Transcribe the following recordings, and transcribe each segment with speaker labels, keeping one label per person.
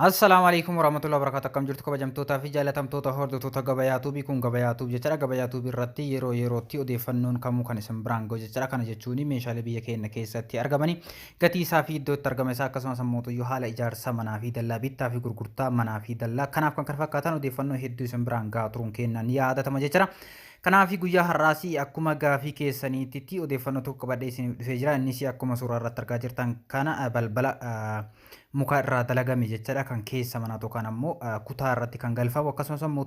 Speaker 1: Assalaamu alaikum warahmatullahi wabarakatuh. Akkam jirtu kabajamtootaa fi jaalatamtoota hordoftoota Gabayaa Tuubii? Kun Gabayaa Tuub jechaadha. Gabayaa Tuubii irratti yeroo yerootti odeeffannoon kamuu kan isin biraan gahu jechaadha. Kana jechuun meeshaalee biyya keenya keessatti argamanii gatii isaa fi iddoo itti argama isaa, akkasumas ammoo haala ijaarsa manaa fi dallaa, bittaa fi gurgurtaa manaa fi dallaa, kanaaf kan kana fakkaatan odeeffannoo hedduu isin biraan gahaa turuun kennan yaadatama jechaadha. Kanaaf guyyaa har'aas akkuma gaafii keessaniitti odeeffannoo tokko qabadhee isiniif dhufee jira. Innis akkuma suuraa irratti argaa jirtan kana balbala muka irraa dalagame jechaadha. Kan keessa manaa yookaan ammoo kutaa irratti kan galfamu, akkasumas ammoo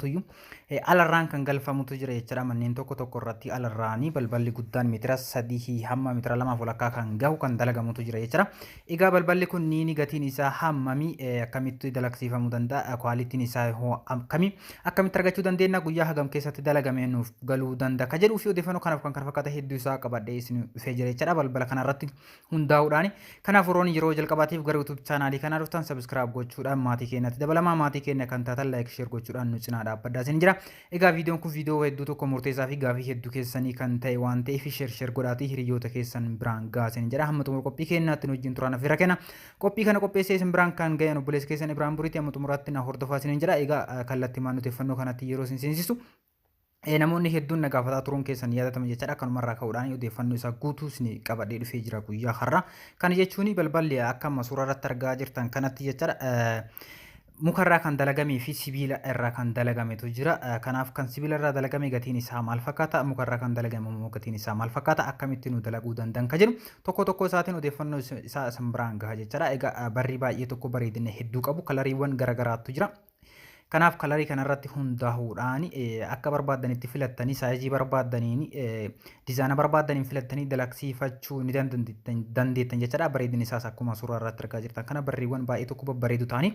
Speaker 1: alarraan kan galfamutu jira jechaadha. Manneen tokko tokko irratti alarraanii balballi guddaan meetira 3 hamma meetira 2.5 kan gahu kan dalagamutu jira jechaadha. Egaa balballi kunniin gatiin isaa hammamii? Akkamitti dalagsiifamuu danda'a? Qualityn isaa hoo akkamii? Akkamitti argachuu dandeenya? Guyyaa hagam keessatti dalagamee nuuf galuu danda'a? Ka jedhuu fi odeeffannoo kanaaf kan kana fakkaatan hedduu isaa qabadhee isin dhufee jira jechaadha. Balbala kanarratti hundaa'uudhaan. Kanaaf warroonni yeroo jalqabaatiif gara YouTube channelii kanaa dhuftan subscribe gochuudhaan maatii keenyatti dabalamaa. Maatii keenya kan taatan like, share gochuudhaan nu cinaa dhaabbadhaa isin jira. Egaa viidiyoon kun viidiyoo hedduu tokko murteessaa fi gaafii hedduu keessanii kan ta'e waan ta'eef share share godhaatii hiriyoota keessan biraan gahaa isin jira. Hamma xumura qophii keenyaatti nu wajjin turaan affeera kenna. Qophii kana qopheessee isin biraan kan gahan obboleessa keessan Ibrahim Buriiti. Hamma xumuraatti na hordofaa isin jira. Egaa kallattii maan odeeffannoo kanatti yeroo isin seensisu, namoonni hedduun na gaafataa turuun keessan yaadatama jechaadha. Kanumarraa ka'uudhaan odeeffannoo isaa guutuu isin qabadhee dhufee jira guyyaa har'a. Kana jechuun balballi akka amma suuraa irratti argaa jirtan kanatti jechaadha. Mukarraa kan dalagamee fi sibiila irraa kan dalagametu jira. Kanaaf kan sibiila irraa dalagame gatiin isaa maal fakkaata? Mukarraa kan dalagame immoo gatiin isaa maal fakkaata? Akkamitti nu dalaguu danda'an ka jedhu tokko tokko isaatiin odeeffannoo isaa isin biraan gaha jechaadha. Egaa barri baay'ee tokko bareedina hedduu qabu, coloriiwwan garaagaraatu jira. Kanaaf colorii kanarratti hundaa'uudhaan akka barbaaddanitti filattanii, sizeii barbaaddaniin, designa barbaaddaniin filattanii dalagsiifachuu ni dandeettan jechaadha. Bareedinni isaas akkuma suuraa irratti argaa jirtan kana barriiwwan baay'ee tokko babbareedu ta'anii.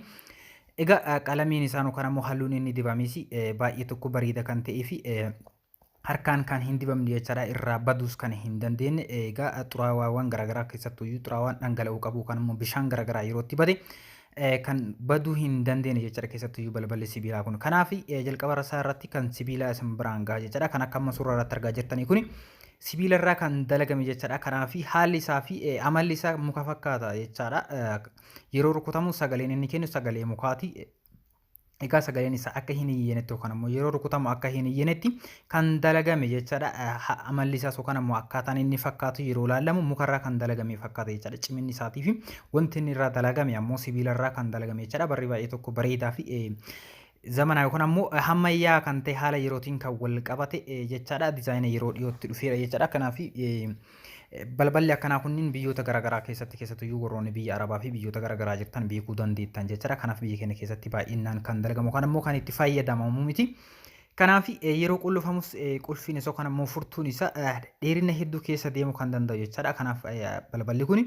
Speaker 1: Egaa qalamiin isaan yookaan ammoo halluun inni dibames baay'ee tokko bareeda kan ta'ee fi harkaan kan hin dibamne jechaadha. Irraa baduus kan hin dandeenye. Egaa xuraawaawwan garaagaraa, keessattuu xuraawaan dhangala'uu qabu kan immoo bishaan garaagaraa yeroo itti bade kan baduu hin dandeenye jechaadha, keessattuu balballi sibiilaa kun. Kanaaf jalqaba isaa irratti kan sibiilaa isin biraan gaha jechaadha. Kan akka amma suuraa irratti argaa jirtanii kuni sibiila irraa kan dalagame jechaadha. Kanaaf haalli isaa fi amalli isaa muka fakkaata jechaadha. Yeroo rukutamu sagaleen inni kennu sagalee mukaati. Egaa sagaleen isaa akka hin iyyinetti yookaan ammoo yeroo rukutamu akka hin iyyinetti kan dalagame jechaadha. Amalli isaas yookaan ammoo akkaataan inni fakkaatu yeroo ilaalamu mukarraa kan dalagame fakkaata jechaadha. Ciminni isaatii fi wanti inni irraa dalagame ammoo sibiilarraa kan dalagame jechaadha. Barri baay'ee tokko bareedaa fi zamanaa yookaan ammoo ammayyaa kan ta'e, haala yerootiin kan wal qabate jechaadha. Designa yeroo dhiyootti dhufeera jechaadha. Kanaaf balballi akkanaa kunniin biyyoota garaagaraa keessatti, keessattuyyuu warroonni biyya Arabaa fi biyyoota garaagaraa jirtan beekuu dandeettan jechaadha. Kanaaf biyya keenya keessatti baay'inaan kan dalagamu kan ammoo kan itti fayyadamamu miti. Kanaaf yeroo qullufamus qulfiin isaa yookaan ammoo furtuun isaa dheerina hedduu keessa deemuu kan danda'u jechaadha. Kanaaf balballi kuni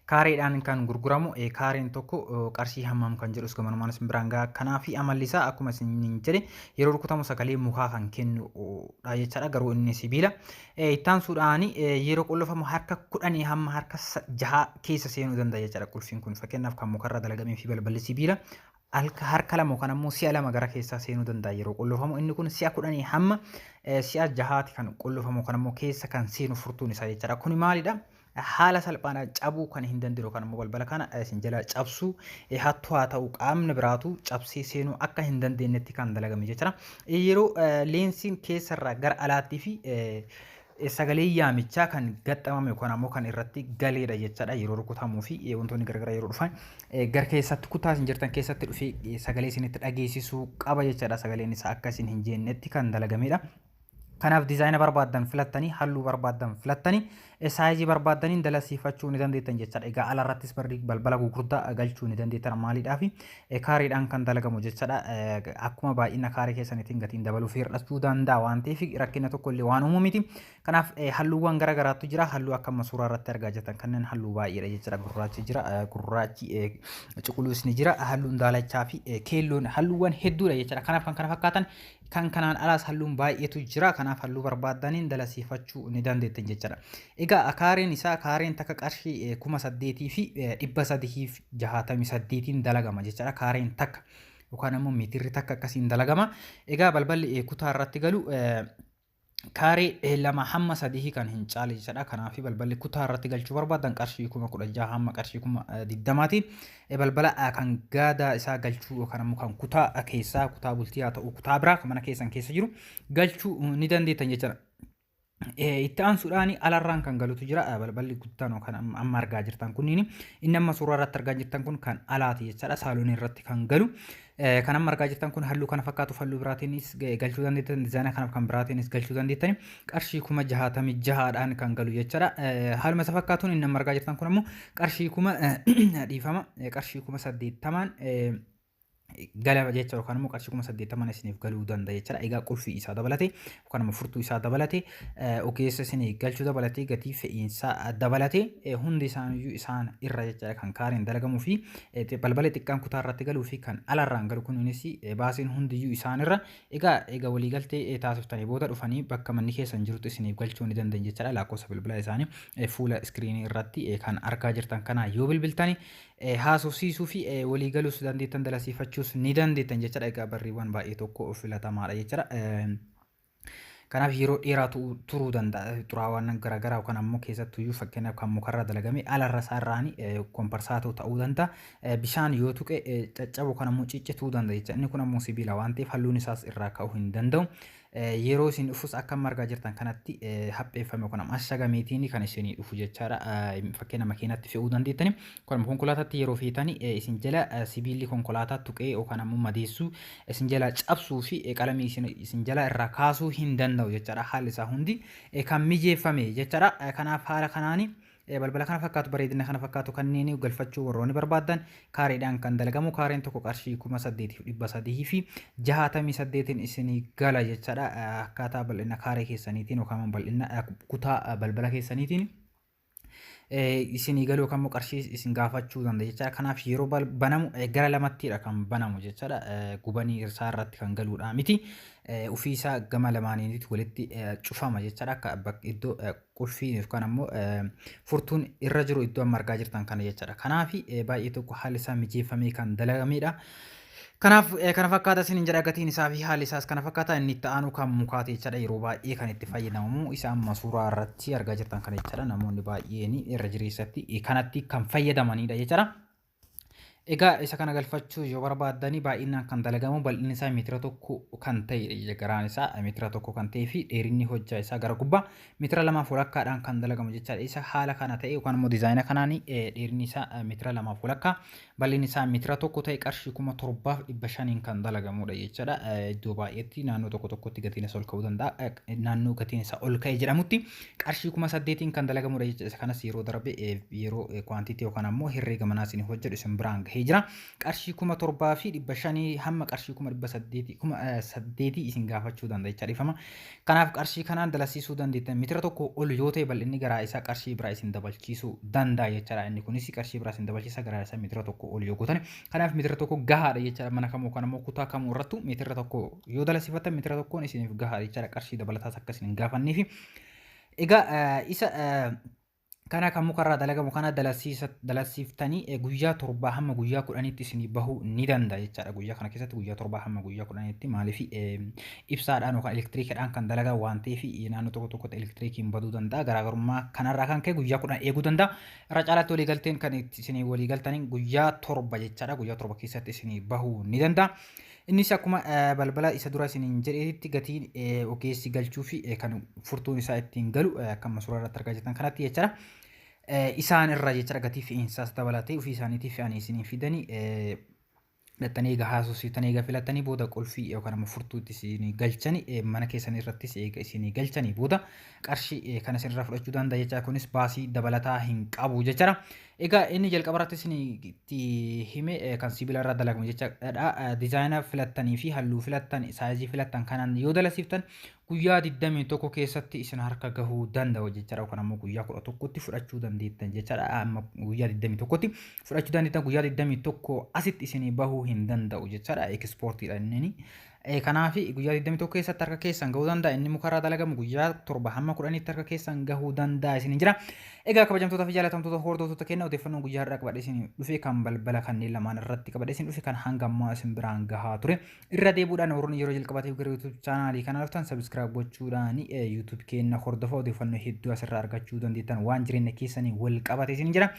Speaker 1: kaareedhaan kan gurguramu, kaareen tokko qarshii hammam kan jedhus gamanumaan isin biraan gaha. Kanaaf amalli isaa akkuma isin jedhe yeroo rukutamu sagalee mukaa kan kennudha jechaadha. Garuu inni sibiila. Ittaansuudhaan yeroo qullufamu harka 10 hamma harka 6 keessa seenuu danda'a jechaadha qulfiin kun. Fakkeenyaaf kan mukarraa dalagamee fi balballi sibiila harka 2 yookaan ammoo si'a 2 gara keessaa seenuu danda'a yeroo qullufamu. Inni kun si'a 10 hamma si'a 6ti kan qullufamu yookaan ammoo keessa kan seenu furtuun isaa jechaadha. Kuni maalidha? Haala salphaan cabuu kan hin dandeenye yookaan ammoo balbala kana isin jala cabsuu, hattuu haa ta'u qaamni biraatu cabsee seenuu akka hin dandeenyetti kan dalagame jechuudha. Yeroo leensiin keessarraa gara alaattii fi sagalee yaamichaa kan gaxxamame yookaan ammoo kan irratti galeedha jechaadha. Yeroo rukutamuu fi wantoonni garaagaraa yeroo dhufan gara keessatti, kutaa isin jirtan keessatti dhufee sagalee isinitti dhageessisuu qaba jechaadha. Sagaleen isaa akka isin hin jeennetti kan dalagamedha. Kanaaf designa barbaaddan filattanii, halluu barbaaddan filattanii, sizeii barbaaddaniin dalasiifachuu ni dandeettan jechaadha. Egaa alarrattis barri balbala gurguddaa galchuu ni dandeettan. Maaliidhaaf kaareedhaan kan dalagamu jechaadha. Akkuma baay'ina kaaree keessaniitiin gatiin dabaluu fi hir'achuu danda'a waan ta'eef rakkina tokko illee waan uumu miti. Kanaaf halluuwwan gara garaatu jira. Halluu akka amma suuraa irratti argaa jirtan kanneen halluu baay'eedha jechaadha. Gurraachi jira, gurraachi cuquliisni jira, halluun daalachaa fi keelloon, halluuwwan hedduudha jechaadha. Kanaaf kan kana fakkaatan, kan kanaan alaas halluun baay'eetu jira. Kanaaf halluu barbaaddaniin dalasiifachuu ni dandeettan jechaadha. Egaa kaareen isaa, kaareen takka qarshii 8368n dalagama jechaadha. Kaareen takka yookaan ammoo meetirri takka akkasiin dalagama. Egaa balballi kutaa irratti galu Kaaree 2 hamma 3 kan hin caale jechaadha. Kanaaf balballi kutaa irratti galchuu barbaadan qarshii 16,000 hamma qarshii 20,000ti. Balbala kan gaadaa isaa galchuu yookaan ammoo kan kutaa keessaa, kutaa bultii haa ta'u, kutaa biraa kan mana keessan keessa jiru galchuu ni dandeettan jechaadha. Itti aansuudhaan alarraan kan galutu jira. Balballi guddaan yookaan amma argaa jirtan kunniin, inni amma suuraa irratti argaa jirtan kun kan alaati jechaadha. Saaloonii irratti kan galu. Kan amma argaa jirtan kun halluu kana fakkaatu, halluu biraatiinis galchuu dandeettan, dizaayina kanaaf kan biraatiinis galchuu dandeettan, qarshii 66,000dhaan kan galu jechaadha. Haaluma isa fakkaatuun inni amma argaa jirtan kun ammoo qarshii kuma, dhiifama, qarshii 80,000n gala jecha yookaan immoo qarshii 80,000 isiniif galuu danda'a jechaadha. Egaa qulfii isaa dabalatee yookaan immoo furtuu isaa dabalatee, ogeessa isinii galchuu dabalatee, gatii fe'iinsaa dabalatee, hundi isaaniiyyuu isaan irra jechaadha. Kan kaareen dalagamuu fi balbala xiqqaan kutaa irratti galuu fi kan alarraan galu kunis baasiin hundiyyuu isaan irra. Egaa waliigaltee taasiftanii booda dhufanii bakka manni keessan jirutti isiniif galchuu ni danda'an jechaadha. Lakkoofsa bilbilaa isaanii fuula iskiriinii irratti kan argaa jirtan kana yoo bilbiltani haasofsiisuu fi walii galuus dandeettan, dalasiifachuus ni dandeettan jechaadha. Egaa barriiwwan baay'ee tokko filatamaadha jechaadha. Kanaaf yeroo dheeraa turuu danda'a. Xuraawaan garaagaraa yookaan ammoo keessattuyyuu fakkeenyaaf kan mukarraa dalagame alarra isaarraan komparsaatoo ta'uu danda'a. Bishaan yoo tuqe caccabu kan ammoo ciccituu danda'a jecha. Inni kun ammoo sibiila waan ta'eef halluun isaas irraa ka'uu hin danda'u. Yeroo isin dhufus akka amma argaa jirtan kanatti hapheeffame yookaan ammoo ashagameetiin kan isinii dhufu jechaadha. Fakkeenya makiinatti fe'uu dandeettani. Kun ammoo konkolaataatti yeroo feetani isin jala sibiilli konkolaataa tuqee yookaan ammoo madeessuu, isin jala cabsuu fi qalamii isin jala irraa kaasuu hin danda'u jechaadha. Haalli isaa hundi kan mijeeffame jechaadha. Kanaaf haala kanaani balbala kana fakkaatu, bareedina kana fakkaatu kanneen galfachuu warroonni barbaadan, kaareedhaan kan dalagamu kaareen tokko qarshii 8,368n isinii gala jechaadha. Akkaataa bal'ina kaaree keessaniitiin yookaan bal'ina kutaa balbala keessaniitiin isinii galuu yookaan immoo qarshii isin gaafachuu danda'a jechaadha. Kanaaf yeroo banamu gara lamattidha kan banamu jechaadha. Gubanii isaa irratti kan galuudha miti. Ofii isaa gama lamaaniitti walitti cufama jechaadha. Akka iddoo qulfii yookaan ammoo furtuun irra jiru iddoo amma argaa jirtan kana jechaadha. Kanaaf baay'ee tokko haalli isaa mijeeffamee kan dalagamedha. Kanaaf kana fakkaata isin jedha, gatiin isaa fi haalli isaas kana fakkaata. Inni itti aanu kan mukaati jechaadha. Yeroo baay'ee kan itti fayyadamamu isa amma suuraa irratti argaa jirtan kana jechaadha. Namoonni baay'een irra jireessatti kanatti kan fayyadamanidha jechaadha. Egaa isa kana galfachuu yoo barbaaddanii, baay'inaan kan dalagamu bal'inni isaa meetira 1 kan ta'e, garaan isaa meetira 1 kan ta'ee fi dheerinni hojjaa isaa gara gubbaa meetira 2.5dhaan kan dalagamu jechaadha. Isa haala kana ta'e yookaan immoo dizaayina kanaan dheerinni isaa meetira 2.5, bal'inni isaa meetira 1 ta'e qarshii 7,500n kan dalagamudha jechaadha. Iddoo baay'eetti naannoo tokko tokkotti gatiin isaa ol ka'uu danda'a. Naannoo gatiin isaa ol ka'e jedhamutti qarshii 8,000n kan dalagamudha jechuudha. Isa kanas yeroo darbe yeroo quantity yookaan ammoo herreega manaa isin hojjedhu isin biraan gahee jira. Qarshii 7,500 hamma qarshii 800,000, 8,000 isin gaafachuu danda'a jecha, dhiifama. Kanaaf qarshii kanaan dalasiisuu dandeettan. Meetira 1 ol yoo ta'e bal'inni garaa isaa qarshii biraa isin dabalchiisuu danda'a jechaadha. Inni kunis qarshii biraa isin dabalchiisa garaa isaa meetira 1 ol yoo gootan. Kanaaf meetira 1 gahaadha jechaadha. Mana kamuu yookaan ammoo kutaa kamuu irrattuu meetira 1 yoo dalasiifatan meetira 1n isiniif gahaadha jechaadha. Qarshii dabalataas akka isin hin gaafanneefi. Egaa isa kana kan mukarraa dalagamu kana dalasiiftanii guyyaa 7 hamma guyyaa 10tti isinii bahuu ni danda'a jechaadha. Guyyaa kana keessatti guyyaa 7 hamma guyyaa 10tti. Maaliif? Ibsaadhaan yookaan elektiriikidhaan kan dalagan waan ta'eef naannoo tokko tokkotti elektiriikiin baduu danda'a. Garaagarummaa kanarraa kan ka'e guyyaa 10 eeguu danda'a. Irra caalaatti waliigalteen kan isinii waliigaltaniin guyyaa 7 jechaadha. Guyyaa 7 keessatti isinii bahuu ni danda'a. Innis akkuma balbala isa dura isiniin jedheetti gatiin ogeessi galchuu fi kan furtuun isaa ittiin galu akkuma suuraa irratti argaa jirtan kanatti jechaadha. Isaan irra jechaadha, gatii fe'iinsaas dabalatee ofii isaaniitii fe'anii isinii fidanii dhattanii egaa haasofsiiftanii egaa filattanii booda qulfii yookaan immoo furtuutti isinii galchanii, mana keessan irrattis eega isinii galchanii booda qarshii kana isinirraa fudhachuu danda'a jecha, kunis baasii dabalataa hin qabu jechaadha. Egaa inni jalqaba irratti isinitti hime kan sibiila irraa dalagamu jechaadha. Dizaayina filattanii fi halluu filattan, saayizii filattan kanaan yoo dalasiiftan guyyaa 21 keessatti isin harka gahuu danda'u jechaadha. Yookaan ammoo guyyaa 11tti fudhachuu dandeettan jechaadha. Amma guyyaa 21tti fudhachuu dandeettan, guyyaa 21 asitti isinii bahuu hin danda'u jechaadha. Ekspoortiidha inni. Kanaaf guyyaa 21 keessatti harka keessan gahuu danda'a. Inni mukarraa dalagamu guyyaa 7 hamma 10tti harka keessan gahuu danda'a isin jira. Egaa kabajamtoota fi jaalatamtoota hordoftoota keenya, odeeffannoon guyyaa har'aa qabadhee isin dhufe kan balbala kanneen lamaan irratti qabadhee isin dhufe kan hanga ammaa isin biraan gahaa ture. Irra deebuudhaan, warroonni yeroo jalqabaatiif gara YouTube chaanaalii kana dhuftan subscribe gochuudhaan YouTube keenya hordofa. Odeeffannoo hedduu asirraa argachuu dandeettan waan jireenya keessanii wal qabate isin jira.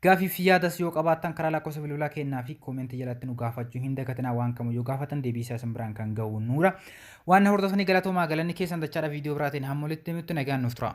Speaker 1: Gaafii fi yaadas yoo qabaattan karaa lakkoofsa bilbilaa kennaa fi koomentii jalatti nu gaafachuu hin dagatinaa. Waan kamuu yoo gaafatan deebii isaa isin biraan kan gahu nuura. Waan na hordoftanii galatoomaa, galanni keessan dachaadha. Viidiyoo biraatiin hamma walitti himutti nagaan nuuf tura.